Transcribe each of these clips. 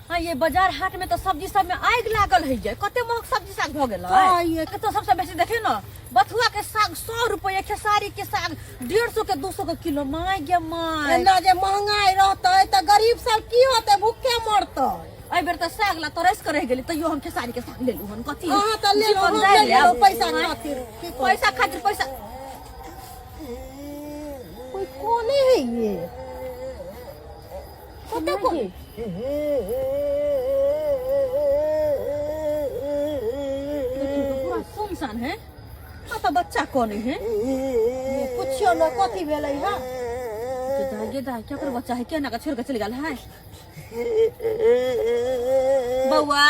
हाँ ये बाजार हाट में तो सब्जी सब में आग लागल है जे कते महग सब्जी साग भ गेल हाँ, ये। तो सबसे बेसी देखियो ना बथुआ के साग 100 रुपये खेसारी के साग 150 के 200 के किलो my गे my एना जे महंगाई रहतै तऽ गरीब सब की होतै भूखे मरतै एहि बेर तऽ साग ला तरस के रह गेली तैयो हम खेसारी के साग लेलु हन कथी अहाँ तऽ लेलहुँ जीवन हम जाय नहि ले आब। लेलहुँ पैसा खातिर की कहू? पैसा खातिर पैसा कोई कोने है ये कते को देखियो तो पूरा सुनसान है हाँ तो बच्चा कौन है ये पुछियो न कथी भेलै हँ गे दाई गे दाई क्या कर बच्चा है क्या ना का छोड़ के चल गेल है बौआ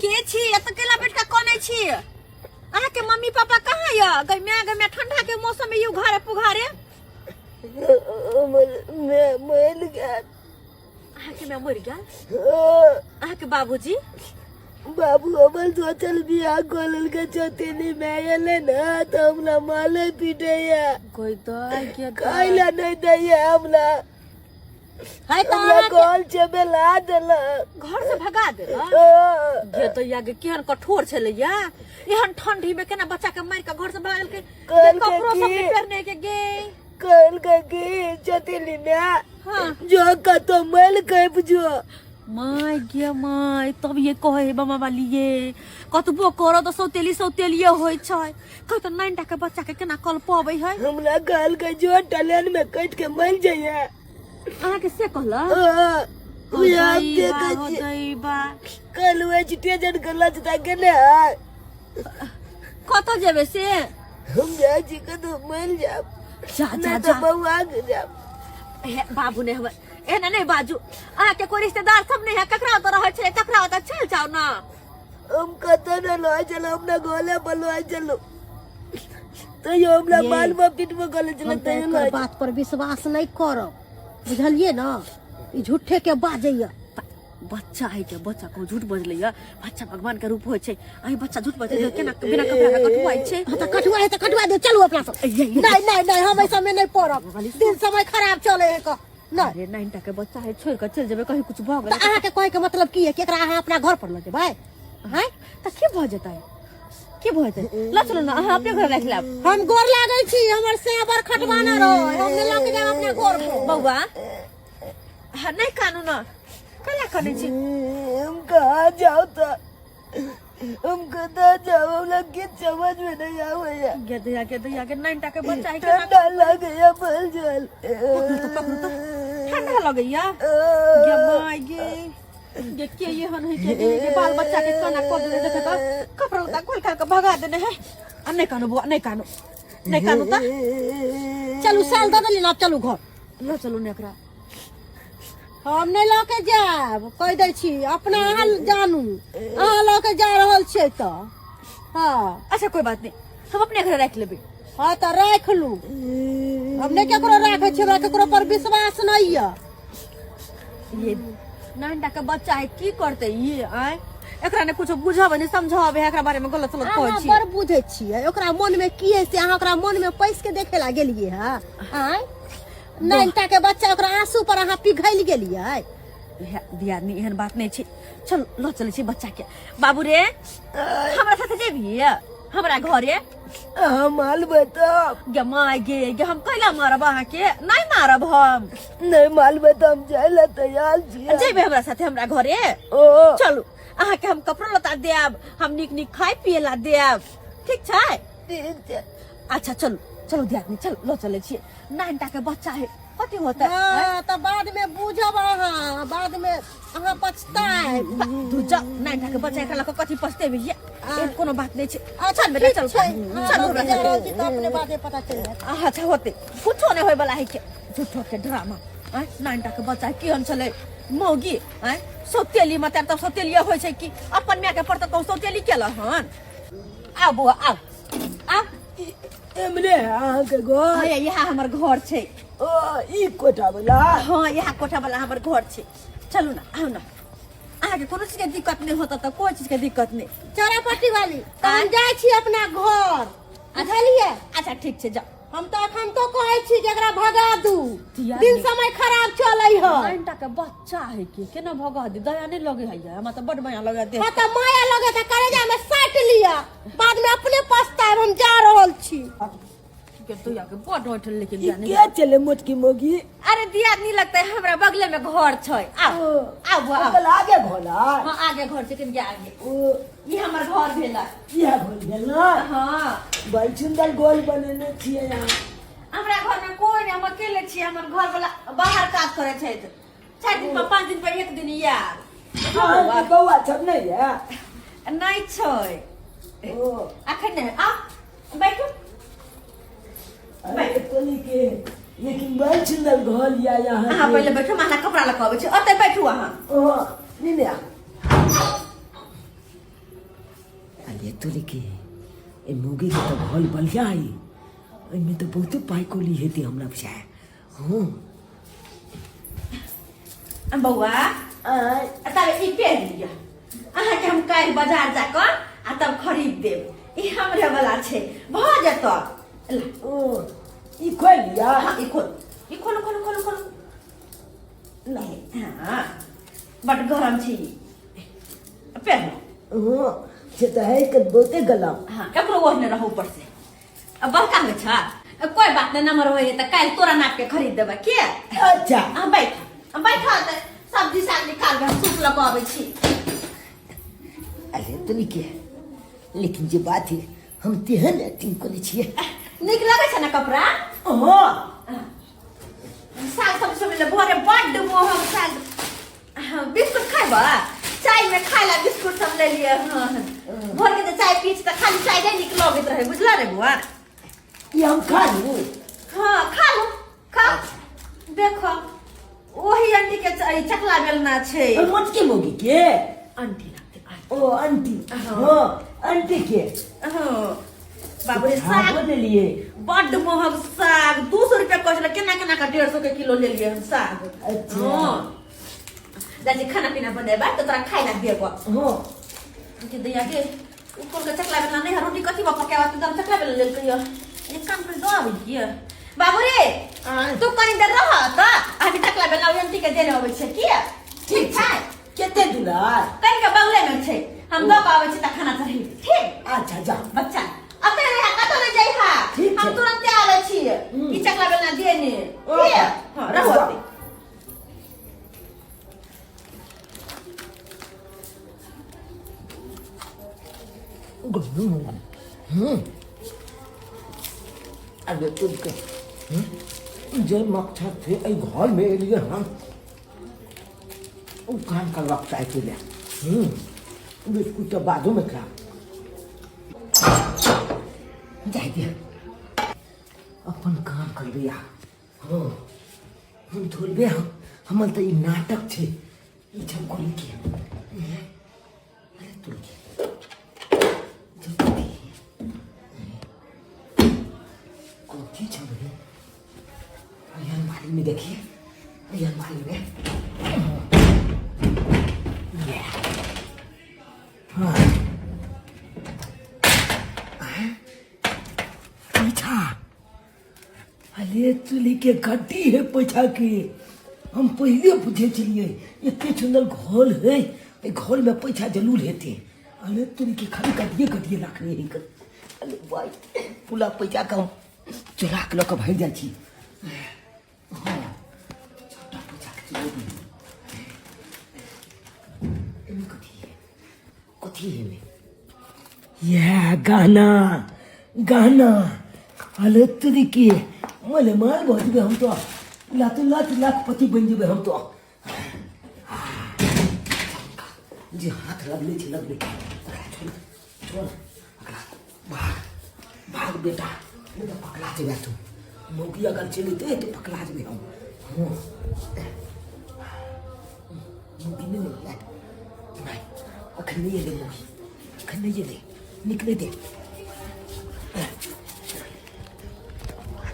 के छी एत केला बैठ के कनै छी अहाँ के मम्मी पापा कहाँ य गै माय गै माय ठंडा के मौसम में you घरे पुघारे हमर माय मरि गेल अहाँ के माय मरि गेल अहाँ के बाबूजी बाबू हमर सोचल बियाह कऽ लेलकै चौतेनी माय एलै ने तऽ हमरा माले पीटैया कोई दाई के खाय लए नहि दैया हमरा है तऽ हमरा अहाँके कल चबेला देलक घर से भगा देलक गे दैया गे केहन कठोर छलैया एहन ठंडी में केना बच्चा के मारि के घर से भगा देलकै गे कहलकै कपड़ो सब की? नहि पहिरने के गे कहलकै कि चौतेली माय हाँ जो कतौ मरि के बुझो my गे my तब ये कहे हे बाबा वाली ये कतबो करो तऽ सौतेली सौतेलिए होइ छै कह तऽ नाइन टा के बच्चा के केना कल पबै है हमरा कहलकै जो टलेन में कटि के मरि जाइए अहाँ के से कहला उहे हम देखै छियै दैबा कल उहे स्टेशन के लचता गेले है कतऽ जेबै से हम जाइ छी कतौ मरि जायब जा जा नहि जा तऽ बौआ के जायब हे बाबू नहि हमर एना नहि बाजू अहाँके कोई रिश्तेदार सब नहि है ककरा ओतऽ रहै छलै तकरा ओतऽ चलि जाउ ने हम कतौ नहि लऽ चलू हमरा गोले पर लऽ चलू तैयो हमरा ये। माल में पीटबो करै छलै हम तऽ तैयो एकर लऽ बात पर विश्वास नहि करब बुझलियै ने ई झूठे के बाजैया बच्चा है के बच्चा को झूठ बजलैया बच्चा भगवान के रूप होइ छै अही बच्चा झूठ बजलै केना बिना कपड़ा के कटुआइ छै हाँ तऽ कटुआ है तऽ कटुआ दे चलू अपना सब ये, ये। नहीं नहीं नहीं हम ऐसा में नहीं पड़ब दिन समय खराब चले है का नहीं अरे नाइन टा के बच्चा है छोड़ के चल जेबै कहीं कुछ भऽ तऽ गेलै अहाँके कहै के मतलब की है कि एकरा अहाँ अपना घर पर लऽ जेबै हैं तऽ की भऽ जेतै की भऽ जेतै लऽ चलू ने अहाँ अपने घर राखि लेब हम गोर लागै छी हमर से बड़ खटवाना रहे हम नहि लऽ के जायब अपना घर पर बौआ हाँ नहीं कानू ना कला कने छी हम कहाँ जाओ तो हम कहाँ जाओ हमरा किछ समझ में नहीं आवे गे दैया गे दैया गे नाइन टा के बच्चा है केना ठंडा लगैया बल जल पकड़ू तो पकड़ू तो ठंडा लगैया गे माय गे गे के ये हन है के गे बाल बच्चा के काना कर देने देखे तो कपड़ा लत्ता खोल खाल के भगा देने है आ नहीं कानू बुआ नहीं कानू नहीं कानू त चलू साल दऽ देली ने आब चलू घर ल चलू ने एकरा हम नहि लऽ के जायब कहि दै छी अपना अहाँ जानू अहाँ लऽ के जा रहल छियै तऽ हँ अच्छा कोई बात नहीं हम अपने घर राख लेबै हँ तऽ राखि लू हम नहि केकरो राखै छी हमरा केकरो पर विश्वास नहि यऽ ये नानटा के बच्चा है की करते ये आय एकरा ने कुछ बुझाबे ने समझाबे है एकरा बारे में गलत सलत कहै अहाँ छी बड़ बुझै छियै ओकरा मन में की है से अहाँ ओकरा मन में पैस के देखे ला गेलियै हँ आँय नानटा के बच्चा ओकरा आंसू पर अहाँ पिघलि गेलियै हे, दियादनी एहन बात नहीं छै चल ल चलै छी बच्चा के बाबू रे हमरा साथे जेबही हमरा घरे अहाँ माल बताब गे माय गे गे हम कैला मारब अहाँके नहीं मारब हम नहीं माल बताब हम जाय ला तैयार छियै जेबै हमरा साथे हमरा घरे ओ चलू अहाँके हम कपड़ो लत्ता देब हम नीक नीक खाय पिए ला देब ठीक छै ठीक छै अच्छा चलू चलू दियादनी चलू लऽ चलै छियै नानटा के बच्चा है कथी होतै हँ तऽ बाद में बुझब अहाँ बाद में अहाँ पछताएब तू जा नानटा के बच्चा एकरा लऽ कऽ कथी पछतेबै ये एहन कोनो बात नहि छै अच्छा चल बेटा ठीक चल छै चल अहाँ हमरा जा साथे। रहल छी तऽ अपने बादे पता चलि जायत अच्छा होतै कुछो नहि होय वाला है के झूठो के ड्रामा आँय नानटा के बच्चा केहन छलै मौगी आँय सौतेली मतलब तब सौतेलिए होइ छै कि अपन माय के पर तऽ कहूँ सौतेली केलक हन आउ बौआ आउ आउ एमरे है अहाँके घर हाँ इएह हमर घर छै ओ ई कोठा वाला हाँ इएह कोठा वाला हमर घर छै चलू ना आउ ना अहाँके कोनो चीजके दिक्कत नहि होता तऽ कोइ चीजके दिक्कत नहि चौरापट्टी वाली तऽ हम जाइ छी अपना घर बुझलियै अच्छा ठीक छै जाउ हम तऽ अखन तो कहै छी जे एकरा भगा दू। दिया दिन रे। समय खराब चलै है। नाइन के बच्चा है के केना भगा दी? दया नहीं लगे है हमरा तऽ बड माया लगे देख। हाँ तऽ माया लगे तऽ करेजा में साटि लिअ, बाद में अपने पछताएब। हम जा रहल छी। के तो के बड होठल लेकिन ई जाने के चले मोटकी मोगी? अरे दिया नहीं लगता है, हमरा बगले में घर छै। आओ ओ, आओ बुआ, आओ। ओकर आगे घोला? हाँ, आगे घर छै, कनि आगे। ओ ई हमर घर भेल। इएह घोल भेल ने? हाँ। बड़ सुंदर गोल बनेने छियै यहाँ। हमरा घर में कोई नहीं, हम अकेले छियै। हमर घर वाला बाहर काज करे छै, 4 दिन पर 5 दिन पर एक दिन आयल। अहाँके बौआ सब नहि यऽ? नहि छै। ओ अखन नहि। आ बैठू। अरे तोनी के लेकिन बड़ सुंदर घर या यहाँ। अहाँ पहिले बैठू, हम अहाँ कपड़ा लऽ कऽ अबै छी। ओतै बैठू अहाँ। ओ नहीं नहीं। अरे तोरी के ए मोगी के तो घर बढ़िया है, एहिमे तो बहुते पाइ कौड़ी हेतै हमरा बुझाय। हाँ। बौआ। आय। तब ई पेर लिअ। अहाँके हम काल्हि बाजार जाकऽ आ तब खरीद देब। ई हमरे वाला छै, भऽ जेतऽ। ला। ओ ई खोलि लिअ। हाँ, ई खोल, ई खोलू, खोलू, खोलू, खोलू। नहीं, हाँ, बड गरम छै ई। पेर लो। हाँ, से तऽ है के बहुते गलम। हाँ, एकरो ओढ़ने रहू ऊपर से। अब बड़का होइ छ, कोई बात नहीं, नंबर होइए तऽ काल्हि तोरा नाप के खरीद देबै के। अच्छा। अहाँ बैठ, बैठ तऽ सब्जी साग निकाल के हम सूप लऽ कऽ अबै छी। अरे तोनी के लेकिन जे बात है, हम तेहन एक्टिंग करै छियै। नीक लगै छै ने कपड़ा? हाँ। साग सब्जी सब ले भोरे बड्ड मोहक साग। हाँ, बिस्कुट खाइबा? चाय में खाय ला बिस्कुट सब ले लिए। हाँ, भोर के जे चाय पी छी तऽ खाली चाय नहि नीक लगैत रहै, बुझला रे बुआ? ई हम खा लू? हाँ, खा लो, खा। देखो, ओही आंटी के चकला बेलना छै। ओ मोटकी मोगी के आंटी लगते आंटी। ओ आंटी। हाँ। हाँ, आंटी के। हाँ बाबू रे, साग साग ले लिए। बड्ड महग साग, 200 रुपया कहै छलै, केना केना का 150 के किलो ले लिए हम साग। अच्छा। हाँ, जाइ छी खाना पीना बनेबै तऽ तोरा खाइ ला देबो। हाँ। के दैया के ऊपर के चकला बेलना नहीं है, रोटी कथी में पकावा? तो चकला बेलना लेल कहियो। एक काम कर दो, आबै किया बाबू रे? आय। तू कनी देर रह तऽ हम चकला बेलना आंटी के देने अबै छै किया। ठीक छै? कते दुलार। कनि के बगले में छै, हम दऽ के अबै छी तऽ खाना चढ़ेबै, ठीक? अच्छा, जा। बच्चा अते रह, कतौ नहि जइहा। ठीक हम छै। तुरंते आबै छी। ई चकला बेलना देने। ओ, ठीक? हाँ, रहू जा। अते। अरे तुमके जे मकसद से एहि घरमे एलियै हन, ओ काम करबाक चाही पहिले। बिस्कुट तऽ बादोमे खायब। जाइ दे, अपन काम करबै। आ हँ, हम थोड़बे हम हमर तऽ ई नाटक छै। ई सब खोल के, अरे तुलसी कथी छौ रे? एहि अलमारी में देखिए, एहि अलमारी में। हाँ, पैसा! अरे चुली के गड्डी है पैसा के। हम पहले बुझे छलिए, एते सुंदर घर है, एहि घर में पैसा जरूर हेतै। अरे तुरी के खाली गड्डिए गड्डिए रखने है। अरे भाई, पूरा पैसा के हम चोरा के लऽ कऽ भागि जाइ छी। हाँ, सबटा पैसा के चोरेबै। एहिमे कथी है? कथी है एहिमे? यह गहना, गहना! अरे तुरी के माले माल भऽ जेबै हम तो, लाख लाख लाखपति बनि जेबै हम तो। जे हाथ लगले छै लगले, ओकरा छोड़, छोड़ ओकरा। भाग, भाग बेटा, नहीं तो पकड़ा जेबै तू। मौगी अगर चलि एतै तऽ पकड़ा जेबै हम। हाँ, मौगी नहि एलै? नहि, अखन नहि एलै मौगी, अखन नहि एलै। निकले दे।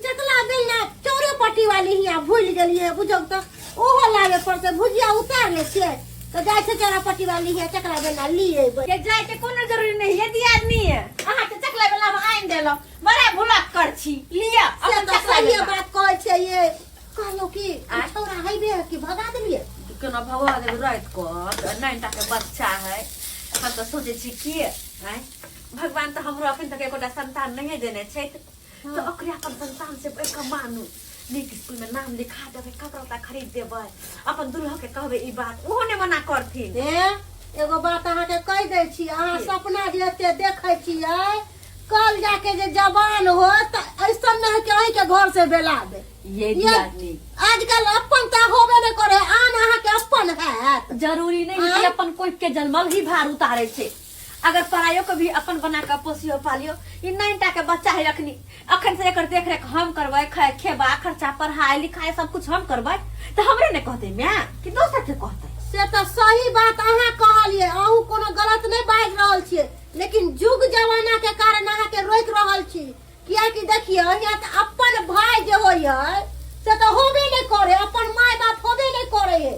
चकला बेलना चौरे पट्टी वाली हिया भूलि गेलियै, बुझौ तऽ ओहो लाबे पड़तै। भुजिया उतार ले छियै। तऽ जाइ छै चोरा पट्टी वाली है चकला बेलना लिए अयबै। के जाय के कोनो जरूरी नहीं है दियादनी है अहाँ के चकला बेलना हम आनि देलहुँ बड़ा भुलक्कड़ छी लिअ से अपन तऽ चकला सहिए बेलना। बात कहै छै ये कहलहुँ कि आँय? छौड़ा हेबे कि भगा देलियै केना भगा देबै राति कऽ नाइन टा के बच्चा है हम तऽ सोचै छी की आँय भगवान तऽ हमरो अखन तक एकोटा संतान नहिए देने छथि तऽ ओकरे अपन संतान से बढ़ि कऽ मानू नीक स्कूल में नाम लिखा देबै कपड़ा लत्ता खरीद देबै अपन दुल्हा के कहबै ई बात ओहो नहि मना करथिन हे एगो बात अहाँके कहि दै छी अहाँ सपना जे एते देखै छियै कल जाके जे जवान हो तऽ ऐसन नहि कि अहींके घर से बेला दे ये ये दियादनी आजकल अपन तऽ होबे नहि करे आन अहाँके अपन हैत जरूरी नहीं है कि आँय? अपन कोई के जन्मल ही भार उतारे छै अगर परायो के भी अपन बना के पोसियो पालियो ई नाइन टा के बच्चा है अखनी अखन से एकर देख रेख हम करबै खेबा खर्चा पढ़ाई लिखाई सब कुछ हम करबै तऽ हमरे ने कहतै माय कि दोसर के कहतै से तऽ सही बात अहाँ कहलियै अहूँ कोनो गलत नहि बाजि रहल छियै लेकिन युग जमाना के कारण अहाँके रोकि रहल छी कियाकि देखियौ यहाँ तऽ अपन भाय जे होइ है से तऽ होबे नहि करे अपन माय बाप होबे नहि करे है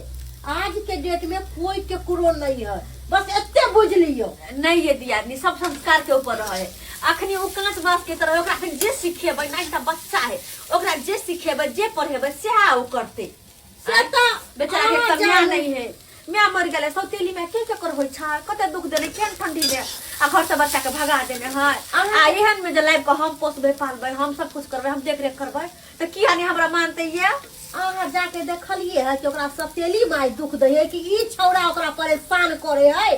आज के डेट में कोई केकरो नहीं है बस एते बुझ लियौ नहीं ये दियादनी सब संस्कार के ऊपर रहे अखनी ओ कांच बांस के तरह ओकरा अखन जे सिखेबै नाइन टा बच्चा है ओकरा जे सिखेबै जे पढ़ेबै सएह ओ करतै से तऽ बेचारा के अहाँ तऽ माय जानू। नहीं है माय मर गेलै सौतेली माय के केकर होइ छै कते दुख देने केहन ठंडी में आ घर से बच्चा के भगा देने है आ एहन में जे लाइब के हम पोसबै पालबै हम सब कुछ करबै हम देख रेख करबै तऽ किया नहीं हमरा मानते ये अहाँ जाके देखलिए है कि ओकरा सौतेली माय दुख दै है कि ई छौड़ा ओकरा परेशान करे है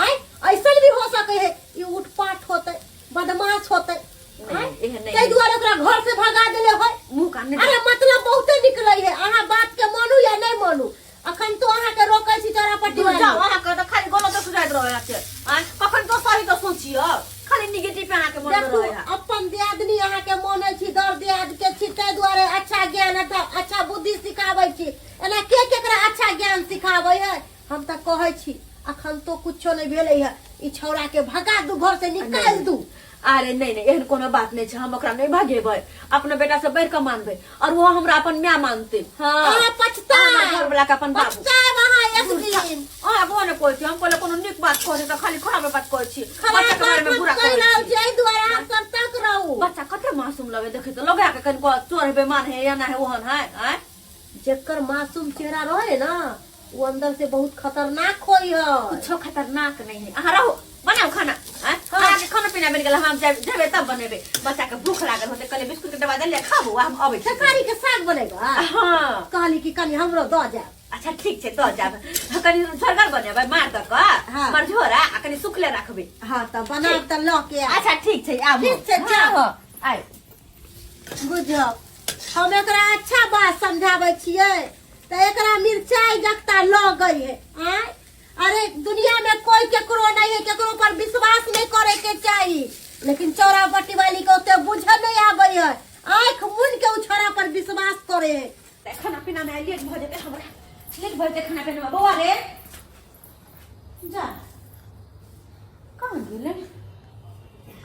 आय ऐसन भी हो सके है ई उठपाट होते बदमाश होते नहीं, एहन नहीं। ताहि दुआरे ओकरा घर से भगा देले है मुंह कान नहीं अरे मतलब बहुते निकले है अहाँ बात के मानू या नहीं मानू अखन तो अहाँ के रोकै छी चोरा पट्टी दूर जाओ अहाँ के तऽ खाली गलत सुझाइत रहै अहाँके आँय कखन तो सही तऽ सोचियौ खाली निगेटिव अहाँके मन मे देखू रहै है अपन दियादनी अहाँ के मानै छी दर दियाद के छी ताहि दुआरे अच्छा ज्ञान अच्छा बुद्धि सिखाबै छी एना के केकरा अच्छा ज्ञान सिखाबै है हम तऽ कहै छी अखन तो कुछो नहि भेलै है ई छौड़ा के भगा दू घर से निकालि दू अरे नहीं नहीं एहन कोनो बात नहीं छै हम ओकरा नहीं भगेबै अपना बेटा से बढ़ि कऽ मानबै और वो हमरा अपन माय मानते हाँ अहाँ पछताएब हमर घर वाला के अपन बाबू पछताएब अहाँ एक दिन अहाँ वो ने कहै छी हम कहले कोनो नीक बात कहै छी तऽ खाली खराब बात कहै छी खराब बच्चा के बारे बात में बुरा कहि कहै रहल छी छी एहि दुआरे अहाँ सतर्क रहू बच्चा कते मासूम लगे देखै तऽ लगा के कनिको चोर है बेमान है या ना है ओहन है आँय जेकर मासूम चेहरा रहे ना वो अंदर से बहुत खतरनाक होई है कुछो खतरनाक नहीं है अहाँ रहो बनाओ खाना आँय? अहाँके खाना पीना बनि गेल हम जेबै तब बनेबै बच्चा के भूख लागल होतै कहलियै बिस्कुट के डब्बा देलियै खाबू आ हम अबै छी तरकारी के साग बनेबा हाँ कहली कि कनी हमरो दऽ जायब अच्छा ठीक छै दऽ जायब कनि झोरगर बनेबै मार दऽ कऽ हाँ। मार झोरा आ कनि सुखले राखबै हाँ तऽ बनाब तऽ लऽ के आयब। अच्छा ठीक छै आबू ठीक छै, जाउ। हाँ, आइ बुझब हम एकरा अच्छा बात समझाबै छियै तऽ एकरा मिरचाई जकता लऽ गई है आँय अरे दुनिया में कोई केकरो नहीं है केकरो पर विश्वास नहीं करे के चाही लेकिन चौरा पट्टी वाली के ओते बुझे नहीं आबै है आँख मुन के उ छोरा पर विश्वास करे है तऽ खाना पीना में लेट भऽ जेतै हमरा लेट भऽ जेतै खाना पीना में बौआ रे जा कहाँ गेलै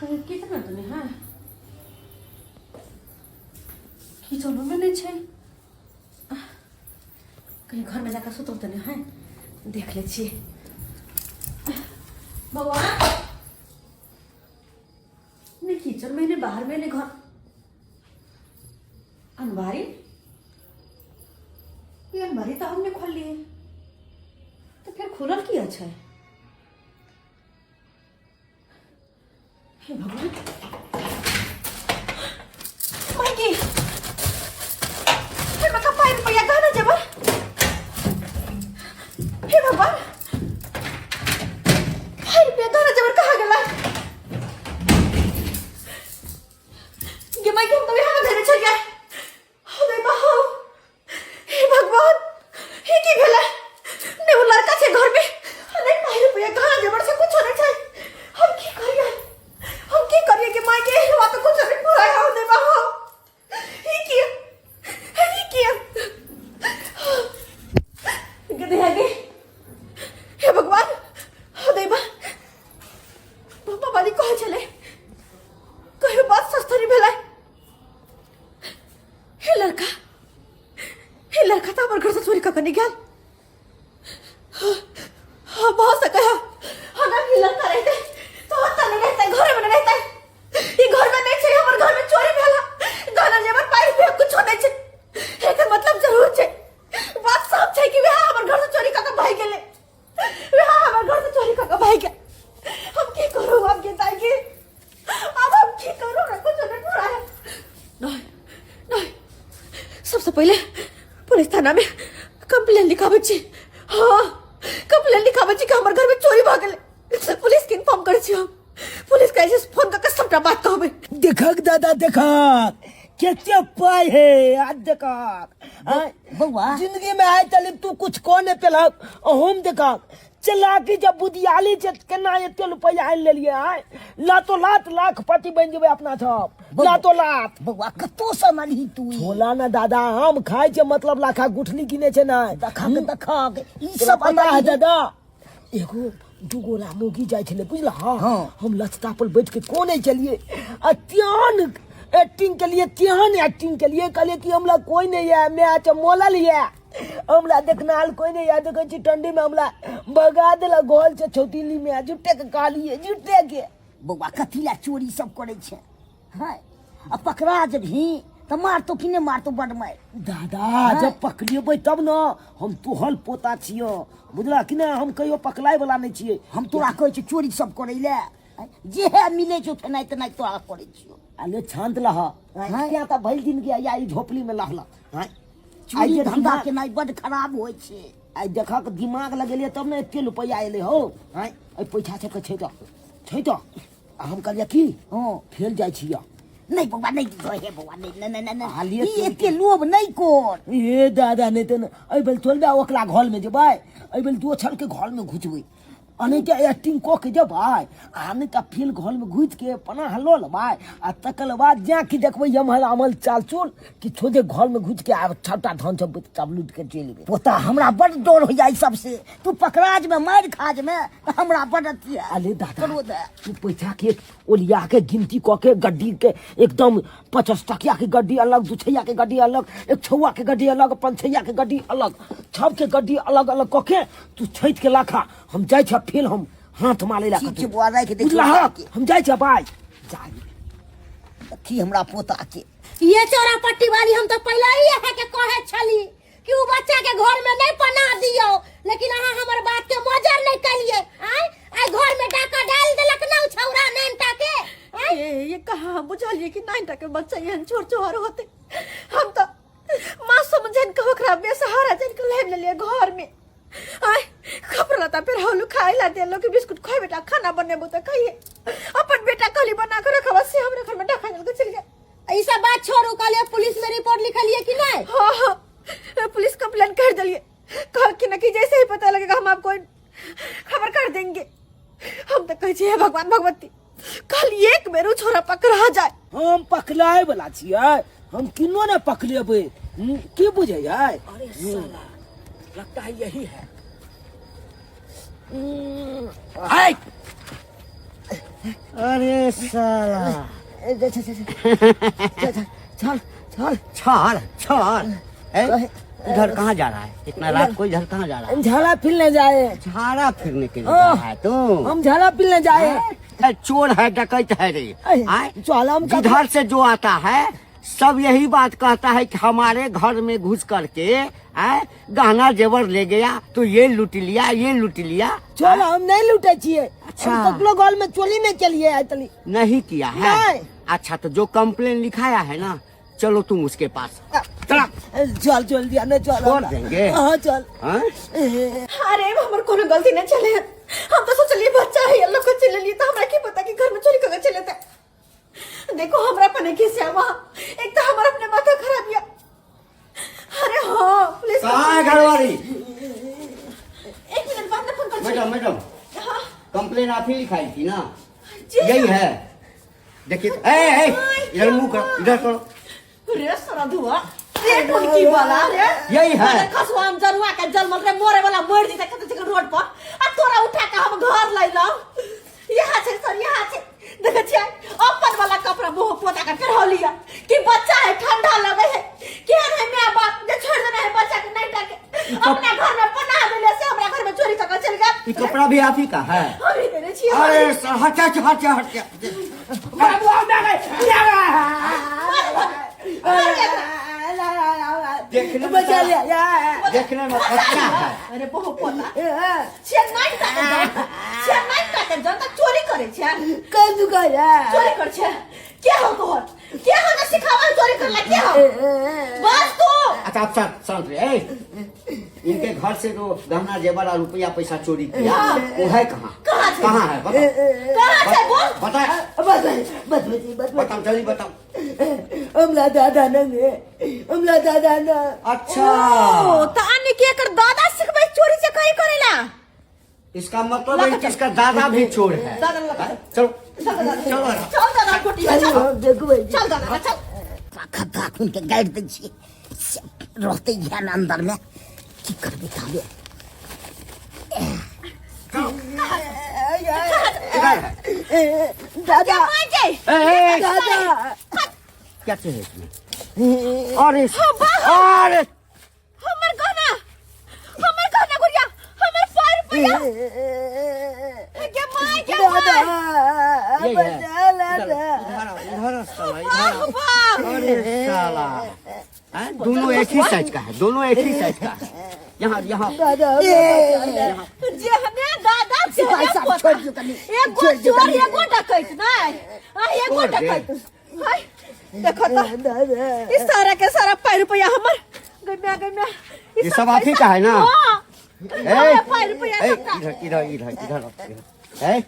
कहीं कितना तो नहीं है किचनो में नहीं छै कहीं घर में जाकर सुतल तो नहीं है देख ले छियै बौआ नहीं किचन में नहीं बाहर में नहीं घर अलमारी ये अलमारी तो हमने खोल लिए तो फिर खुलल किया छै हे भगवान माइकी हे मका पाई रुपया गहना जेबर हे भगवान पाई रुपया गहना जेबर कहाँ गेला गे माइकी हम तो यहाँ धरे चल गए हो बा हे भगवान हे की भेलै ने ओ लड़का छै घर में आ नहीं पाई रुपया कहाँ जेबर छै कुछ नहीं छै हम की करिए हम की करिए कि माय के हुआ तो कुछ नहीं पूरा हो दे बा हे की हे की गधे आगे भागि गेलै। वएह हमर घर से चोरी कऽ के भागि गेल। हम की करू आब गे दाइ गे, आब हम की करू, हमरा कुछो नहि पूरा है। नहीं नहीं, सबसे पहिले पुलिस थाना में कंप्लेन लिखाबै छी। हाँ, कंप्लेन लिखाबै छी कि हमर घर में चोरी भऽ गेलै। पुलिस के इन्फॉर्म करै छी हम। पुलिस के ऐसे फोन कऽ के सबटा बात कहबै। देखक दादा देखक, केते पाई है आज देखक। आँय? बौआ। जिंदगी में आए चली तू कुछ को नहीं पेलक, हम देखक चलाकी जब बुधियाली छै केना एते रुपया आनि लेलिए। आय लातो लात लाखपति बनि जेबै अपना सब, लातो लात। बौआ कतौ से अनलही तू ई? छोला ना दादा, आम खाय छै मतलब लाखा गुठली गिने छै ना। देखक देखक ई तोरा सब पता है अनलही? दादा, एगो दूगो रामोगी जाइ छलै बुझल। हाँ। हम लचता पर बैठ के कोने चलिए आ तेहन एक्टिंग के लिए, तेहन एक्टिंग के लिए कहलिए कि हमरा कोई नहीं है, मैं आज मोलल है, हमरा देखनाल कोई नहीं है, देखै छी ठंडी में हमरा भगा देलक घोल से छौतीली में, झूठे के कहलिए झूठे के। बौआ कथी ला चोरी सब करै छै? हाँ, आ पकड़ा जेबही तऽ मारतो कि नहि मारतो? बड मारि। दादा जब पकड़ेबै तब न, हम तोहर पोता छियो बुझला कि नहि, हम कहियो पकड़ाय वाला नहि छियै। हम तोरा कहै छियौ चोरी सब करै लए, जे है मिलै छौ फेनाइ तेनाइ तोरा करै छियौ। अरे छांत लह किया तऽ भरि दिन के या ई झोपड़ी में लहल। आँय? चोरी आइ जे धंधा केनाइ बड खराब होइ छै। आइ देखक दिमाग लगेलियै तब ने एते रुपैआ एलै हौ। आँय, एहि पैसा सबके छै तऽ छै तऽ आ हम कहलियै की हँ फेल जाइ छियै। नहीं बौआ नहीं हे बौआ नहीं नहीं नहीं नहीं हालिये ई एते लोभ नहीं कर। ए दादा नहीं तऽ एहि बेर चलबै ओकरा घर में जेबै, एहि बेर दोसर के घर में घुसबै, आ नहि तऽ एक्टिंग कऽ के जेबै आ नहि तऽ फेर घर में घुसि के पनाह लऽ लेबै आ तकर बाद जा कि देखबै एम्हर आम्हर चाल चूल कि सोझे घर में घुसि के आब सबटा धन सब सब लूटि के चलि एबै। पोता हमरा बड डर होइया ई सबसे, तू पकड़ाज में मारि खाज में तऽ हमरा बड अथी है। अरे दादा क्रोध है। तू पैसा के ओलिया के गिनती कऽ के गड्डी के एकदम 50 टकिया के गड्डी अलग, दू छैया के गड्डी अलग, एक छौआ के गड्डी अलग, पाँच छैया के गड्डी अलग, छब के गड्डी अलग अलग कऽ के तू छठि के लाखा। हम जाइ छियै फेर हम हाथ मारै ला। ठीक छै बौआ, राखि दै बुझलहक? छियौ। हम जाइ छियै, बाय। जा देखी हमरा पोता के। ये चोरा पट्टी वाली, हम तो पहले ही अहाँ के कहे छली कि उ बच्चा के घर में नहीं पना दियो, लेकिन अहाँ हमर बात के मजर नहीं कलिए। आय आय घर में डाका डाल देलक ना उ छौरा नानटा के। आय ए ये कहाँ बुझलिए कि नानटा के बच्चा एहन छोट छोहर होते। हम तो माँ समझन के ओकरा बेसहारा जन के लाइन लेलिए घर में। आय कपड़ा लत्ता पेरहलू, खाए ला देलो कि बिस्कुट खाए बेटा, खाना बनेबो तो खाइए, अपन बेटा कहली बना के रखबा, से हमरा घर में डाका डाल के चल गया। ई सब बात छोड़ू, कहलिए पुलिस में रिपोर्ट लिखलिए कि नहीं? हाँ हाँ, पुलिस कंप्लेन कर दिलिए, कह कि न कि जैसे ही पता लगेगा हम आपको खबर कर देंगे। हम तो कहे छियै, हे भगवान भगवती, कल एक बेर उ छोरा पकड़ा जाए। हम पकड़ाए वाला छियै, हम किनो ने पकड़ेबै। की बुझैयै? अरे साला लगता है यही है। आय! अरे साला चल चल छाड़ छाड़, ए, इधर कहाँ जा रहा है इतना रात को? इधर कहाँ जा रहा है? झाड़ा फिरने जाए। झाड़ा फिरने के लिए जा रहा है तू? हम झाड़ा फिरने जाए। ए, चोर है, डकैत है रे। आय? चल हम जिधर से जो आता है सब यही बात कहता है कि हमारे घर में घुस करके आय गहना जेवर ले गया, तो ये लूट लिया, ये लूट लिया। चल हम नहीं लूटे छिए। अच्छा। हम ककरो घर में चोरी नहीं चलिए आय तली। नहीं किया है? नहीं। अच्छा, तो जो कंप्लेन लिखाया है ना, चलो तुम उसके पास चला। चल चल दिया नहीं चल छोड़ हमरा। देंगे। हाँ चल। हाँ? अरे हमर कोनो गलती नहीं चले, हम तो सोचलिए बच्चा है लोग के चले लिए, तो हमरा की पता कि घर में चोरी करके चले थे। देखो हमरा पने के से वहाँ एक तो हमारा अपने माथा खराब किया। अरे हाँ पुलिस कहाँ है घरवाली? एक मिनट बाद में फोन कर। मैडम मैडम, हाँ। कंप्लेन आप ही लिखाई थी ना? जी। यही है, देखिए। ए, ए, इधर मुंह करो, इधर करो। रे सारा धुआ रे टोलकी वाला रे। यही है। अरे खसवान जरुआ के जलमल रे, मोरे वाला मर जेतै कतौ छै रोड पर, आ तोरा उठा के हम घर लैलौ। यहाँ छै सर, यहाँ छै, देखै छियै अपन वाला कपड़ा मुंह पोता के पेरहलिया कि बच्चा है ठंडा लगे है, केहन है my बाप जे छोड़ देने है बच्चा के नहीं के अपना घर में पनाह देले, से हमरा घर में चोरी कऽ के चलि गेल। ये कपड़ा भी आप ही का है? हम ही देने छियै। अरे सर, हट हट हट हट। देखने में बचा लिया या। देखने में अच्छा है। अरे बहु पोता छे नाइन टा के जन, छे नाइन टा के जन त चोरी करे छे। कल दुका या। चोरी कर छे के हो तोहर के हो न सिखावा चोरी करला के हो बस तू। अच्छा अब शांत शांत रहे। ए, इनके घर से जो गहना जेवर और रुपया पैसा चोरी किया वो है कहाँ? कहाँ छै? कहाँ है बताओ। कहाँ छै बोल। बता बस बस बस बस। बताओ जल्दी बताओ। हमला दादा न है, हमला दादा न। अच्छा ओ त अन्य के एकर दादा सिखबै चोरी से कहीं करेला। इसका मतलब है कि इसका दादा भी चोर है। दादा लगा। चलो चल दादा चलो। चल दादा कुटी चल। देखो भाई चल दादा चल। खद्धा खून के गाड़ि दै छियै से रहतै ध्यान अंदर में की करबै ताबे। इधर है। दादा माय जाय। ए, ए, ए, दादा क्या चाहिए इसमें? अरे अरे हमर गहना, हमर गहना गुड़िया, हमर 5 रुपया के my के दादा my. यही है। बचा ला इधर इधर आओ, इधर आओ साला, इधर वाह आओ। वाह। अरे साला हैं? दोनों एक ही साइज का है, दोनों एक ही साइज का है। यहाँ यहाँ दादा जे हमे दादा से सिपाही साहब, छोड़ दियौ कनी, एगो छोड़ दियौ चोर कनी। एगो डकैत नै आ एगो छोड़ दे। डकैत हाय देखो तो दादा ई सारा के सारा 5 रुपया हमर गइम्या गइम्या। ये सब आप ही का है ना? हां ए, 5 रुपया ए, सबटा। इधर इधर इधर इधर आओ, इधर। ए,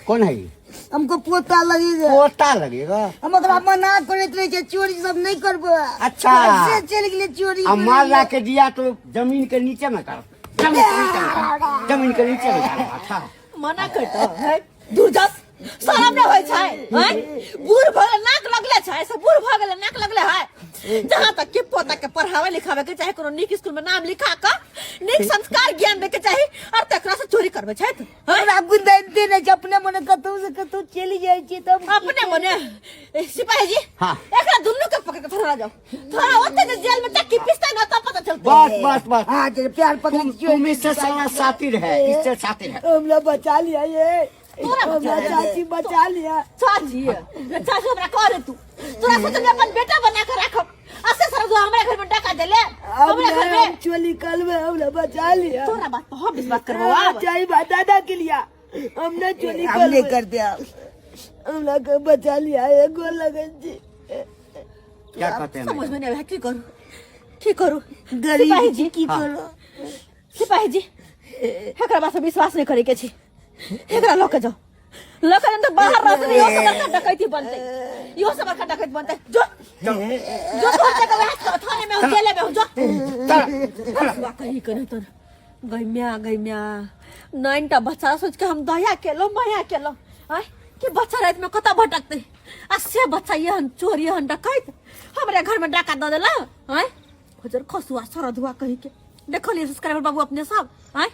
कौन है ये? हमको पोता लगेगा। पोता लगेगा। हम ओकरा मना करैत रहे छियै चोरी सब नहीं करबो। अच्छा। से चलि गेलै चोरी। अब माल ला के दिया तो जमीन के नीचे में कर, जमीन के नीचे में कर, जमीन के नीचे में कर। अच्छा मना करता है दूर जा, शरम नहीं होय छै हैं? बूढ़ भऽ गेलै नाक लगले छै, से बूढ़ भऽ गेलै नाक लगले है। जहाँ तक कि पोता के पढ़ावे लिखावे के चाहे कोनो नीक स्कूल में नाम लिखा के नीक संस्कार ज्ञान दे के चाही और तकरा से चोरी करबे छै हैं? हमरा गुंदाइते नहि छै, अपने मने कतौ से कतौ चलि जाइ छियै तब अपने मने। ए, सिपाही जी हाँ। एकरा दुनू के पकड़ के थोड़ा जाओ, थोड़ा ओते जे जेल में चक्की पिसतै ना तब पता चलतै। बस बस बस। हाँ जे प्यार पकड़ तुम इससे साला सातिर है, इससे सातिर है। हमला बचा लिया ये, तोरा बचा हमरा लिया। चाची बचा लिया। चाची चाची हमरा कह रे तू, तोरा सोच में अपन बेटा बना के राखब असे सर जो हमरा घर में डका देले अब हमरा घर नहीं, हम में चोली कल में हमला बचा लिया। तोरा बात पर हम विश्वास करबो आब। चाही बा दादा के लिया हमने चोली हम कल नहीं कर दिया, हमला के बचा लिया ये गोल लगन जी। क्या कहते हैं? समझ में नहीं आया की करू की करू। गरीब सिपाही जी की करू। सिपाही जी एकरा बात पर विश्वास नहीं करे के छी, एकरा लऽ के जाओ, लऽ के जाओ तो बाहर रहत नहीं, इहो सब बड़का डकैती बनतै, इहो सब बड़का डकैत बनतै। जो जो तोहर जगह वएह थाने में हो, जेले में हो, जो चल। कहीं के नहीं तोर गैम्या गैम्या नाइन टा बच्चा सोच के हम दया केलो माया केलो आय कि बच्चा रात में कतऽ भटकतै आ से बच्चा एहन चोर एहन डकैत हमरे घर में डाका दऽ देला आय खजर खसुआ सरधुआ कहीं के देखलियै सब्सक्राइबर बाबू अपने सब आय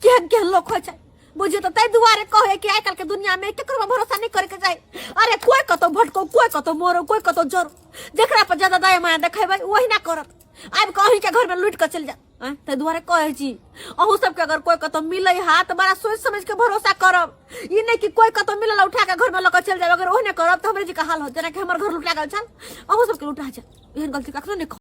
केहन केहन लोक होइ छै बुझियौ तऽ ताहि दुआरे कहै कि आइ काल्हि के दुनिया में केकरो पर भरोसा नहीं करे के चाही। अरे कोई कतौ भटको, कोई कतौ मरो, कोई कतौ जरो, जेकरा पर ज्यादा दया माया देखेबै वही ना करत, आबि कऽ अहींके घर में लूटि कऽ चलि जायत आँय। ताहि दुआरे कहै छी अहूँ सबके अगर कोई कतौ मिलै हा तऽ बड़ा सोचि समझि के भरोसा करब, ई नहि कि कोई कतौ मिलल उठा के घर में लऽ कऽ चलि जायब। अगर ओहने करब तऽ हमरे जी के हाल होत जेनाकि हमर घर लुटा गेल छल, अहूँ सबके लुटा जायत। एहन गलती कखनो नहि करब।